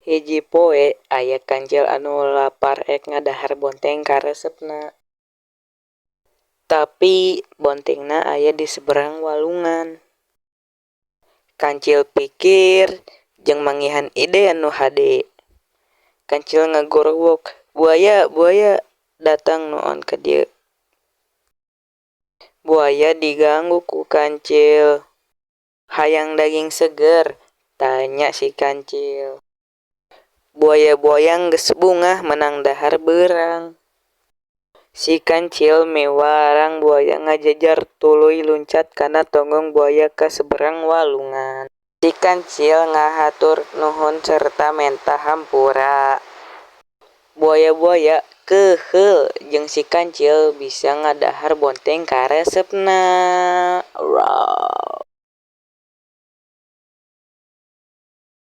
Hiji poe aya kancil anu lapar ek ngadahar bonteng karesepna. Tapi bontengna aya di seberang walungan. Kancil pikir jeung manggihan ide anu hade. Kancil ngagorowok, "Buaya, buaya, datang noon ka dieu." Buaya diganggu ku kancil. "Hayang daging seger?" tanya si kancil. Buaya-buaya geus bungah meunang dahar beurang. Si kancil miwarang buaya ngajajar tuluy luncat kana tonggong buaya ka seberang walungan. Si kancil ngahatur nuhun sarta menta hampura. Buaya-buaya keuheul jeung si kancil bisa ngadahar bonteng karesepna.